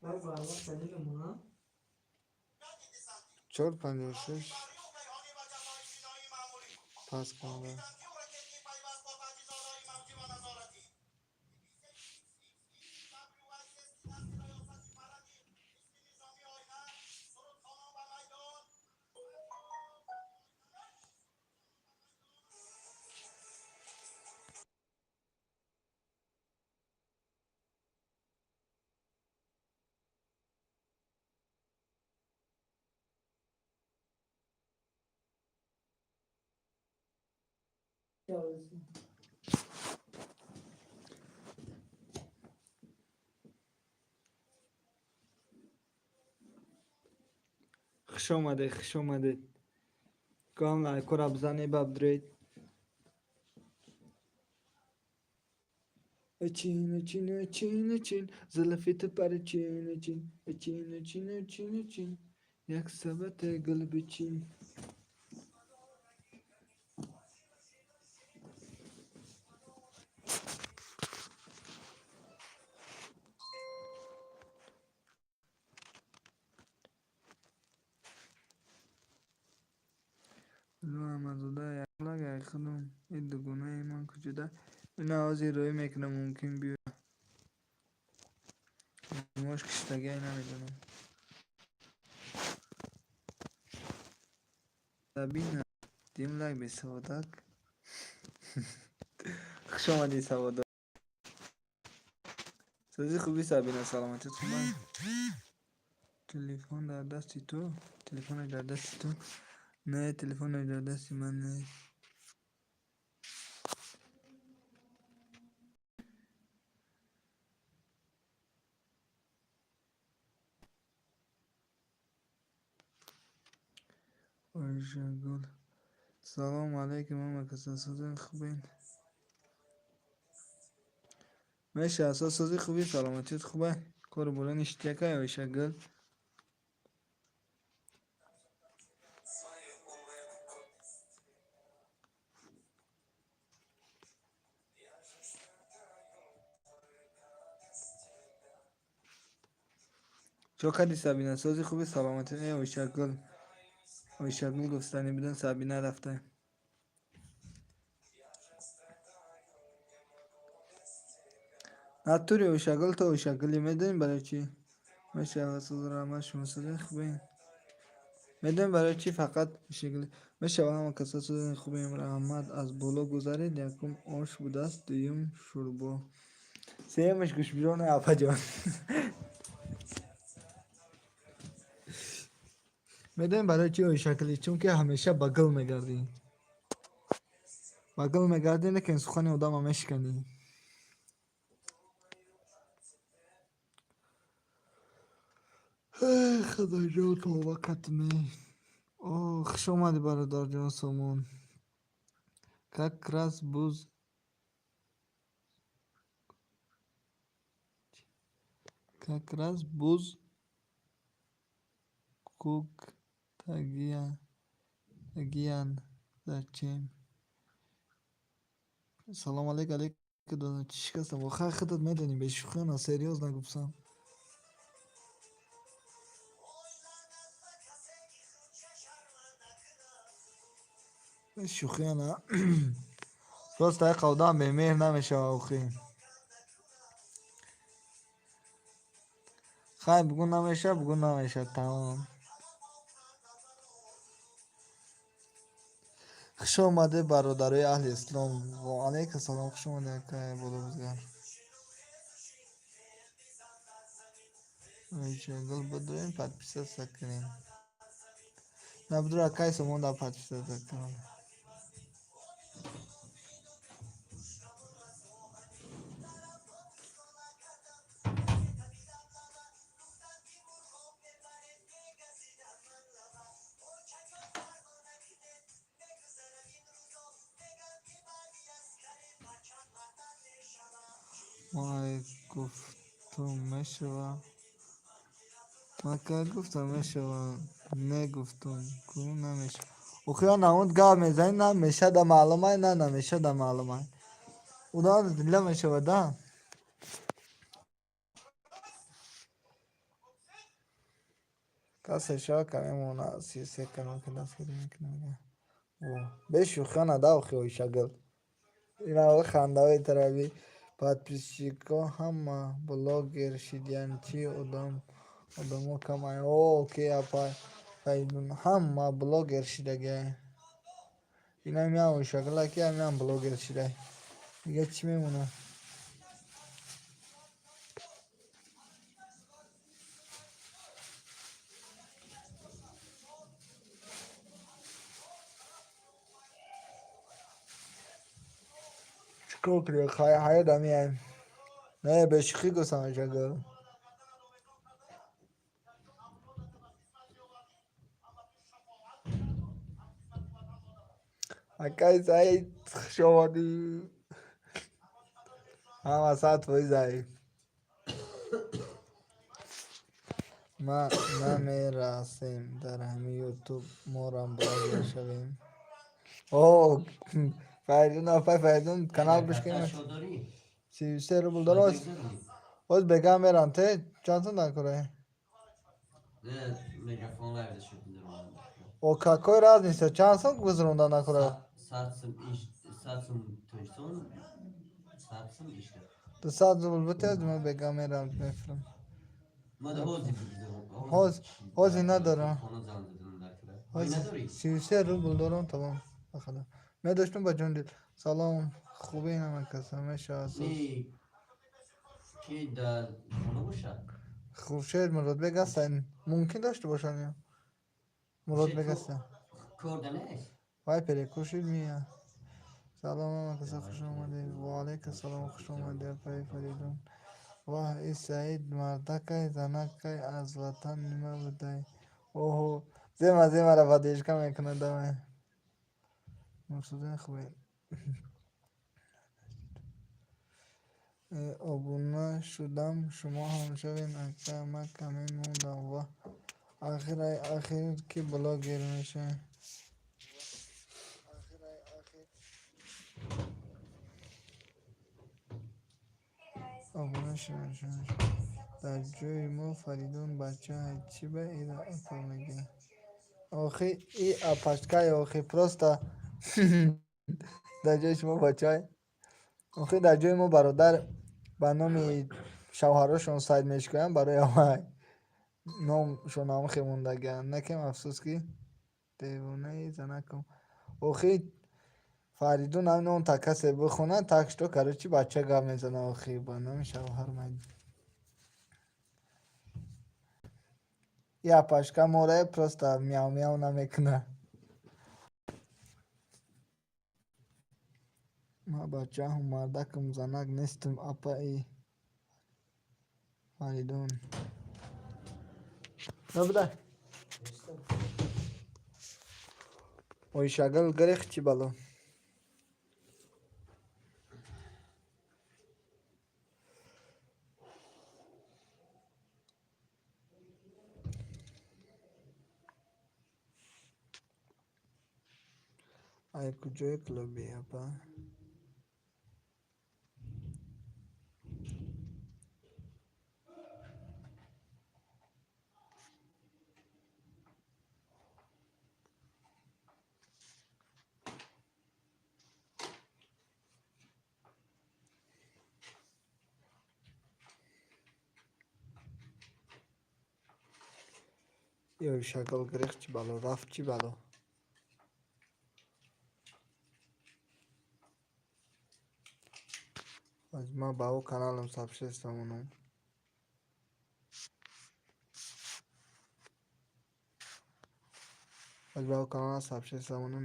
Вай барвақт намемонад. 4:56 пас канда. Хуш омадед, хуш омадед. Кам лайкора бизанед, бабдуред. Ачин, ачин, ачин, ачин, зулфи ту парчин, ачин, ачин, ачин, ачин, ачин, як сабати гул бичин. Лу Аҳмадзода яклак яхудум ин дугонаи ман куҷода? Ина ҳозир рӯй мекунам, мумкин биёяд. Мош киштагиай, намедонам. Сабина, дим лайк бесаводак. Хуш омадӣ, саводо. Сӯзи хуби, Сабина, саломатият хуб? Телефон дар дасти ту? Телефонаш дар дасти ту? Не, телефонаш дар дасти ман нест. Оишагул. Салому алайкум, ҳама каса, созен, хубен? Меша, асос сози, хуби, саломатият хубай? Кору бора ништякай, Оишагул. Чо кардӣ, Сабина? Сози, хуби, саломатӣ? Э, Оишагул. Оишагул гуфтанӣ будан, Сабина рафта. Натури Оишагул, то Оишагулӣ медонӣ барои чӣ? Мешава, соз, раҳмат, шумо созен, хубен? Медонӣ барои чӣ фақат Оишагулӣ? Мешава, ҳама каса созен, хубем, раҳмат. Аз боло гузаред, якум ош будааст, дуюм шӯрбо. Сеюмаш гӯшбирона, апаҷон. Медонӣ барои чӣ Оишакулӣ? Чунки ҳамеша ба гул мегардӣ. Ба гул мегардӣ, лекин сухани одама мешиканӣ. Худоҷон, тавба катме. О, хуш омадӣ, бародарҷон Сомон. Как раз буз, как раз буз куктагиян, зачем? Салом алейк, алейк, чӣ шикастам? Хай, худат медонӣ, бешӯхиёна, серьёзно гуфтам. Шӯхиёна. Просто як одам бемеҳр намешава охи. Хай, бугӯ намеша, бугӯ намеша, тамом. Хуш омадед, бародарои аҳли ислом. Ва алайкум салом, хуш омадед, акай болобузгар. Оишагул, бидурем, подписаться кунем. На, бидур, акай Сомон да подписаться кунам. Ман гуфтум мешава. Ман ка гуфтам мешава. Не гуфтум, ку намешава. Охи намуд гап мезанӣ, на мешада маълумай, на намешада маълумай. Удам дила мешава да. Касе шава камемона 33 канал ки дастгирӣ мекунад, мега. Бешӯхиё нада, охи, Ойшагул. Ина хандаҳои тараби подписчико ҳама блогер шидиян, чӣ одам одамо камай. О, ки апа Фаридун ҳама блогер шидагиай. Инам ям Ойшагула, ки ҳамиам блогер шидай. Дига чӣ мемонад? Чикор кунем? Ҳаёт ҳамиай. Не, бешӯхӣ гуфтам, Ойшагул. Акай Саид, хуш омадӣ. Ҳама 100% ай. Ма намерасем дар ҳамин ютуб, морам блогер шавем. О, Фаридун, апай Фаридун, канал бишкем. 33 рубл дорад. Оз бега мерам, те чанд сум дар кораи? Мегафон лайвда шуд. О, какой разница, чанд сум гузаронда накора? 100 сум Тоҷикистон, 100 сум ишта. 200 рубл бутед, ма бега мерам, мефурам. Ма да ҳози. Ҳози надорам. Хона занг задам дар кара. Ҳози надорӣ? 33 рубл дорам, тамом. Бахада. Медоштум, ба ҷон дил. Салом, хубе намакаса мешавад. Не, ки дар хона бошад? Хуршед Муродбек ҳастанд. Мумкин дошта бошанд ё? Муродбек ҳастанд. Кор да нест? Вай перекушид мия. Салом ҳамакаса, хуш омадед. Ва алайкум салом, хуш омадед, апаи Фаридун. Ваҳ, и Саид мардакай, занакай, аз ватан нима будай. Оҳо, зема земара поддержка мекунад, давай. Мурсудин, хубе. Обуна шудам, шумо ҳам шавед, ака, ма каме мондам. Ва ахир ахир ки блогер мешавем? Обуна шавед, шавед. Дар ҷои мо Фаридун бача чӣ ба ира апа мегӯяд? Охи, и апашкай, охи, просто дар ҷои шумо бачай. Охи, дар ҷои мо бародар ба номи шавҳарошон сайт мешикоянд, барои авай номшон ҳамхе мондагианд. Накем, афсӯс, ки девонаи занакам. Охи, Фаридун ҳамин он та касе бихонад, так что, короче, бача гап мезанад, охи, ба номи шавҳар май. И апашка море просто мяу мяу намекунад. Ма бачаҳам, мардакам, занак нестам, апаи Фаридун. Набудай. Ойшагул гирехт, чӣ бало? Ай куҷои клуби, апа? Ойшагул гирехт, чӣ бало? Рафт, чӣ бало? Ман ба ӯ каналам сабшеста монам. Ба ӯ каналам сабшеста монам.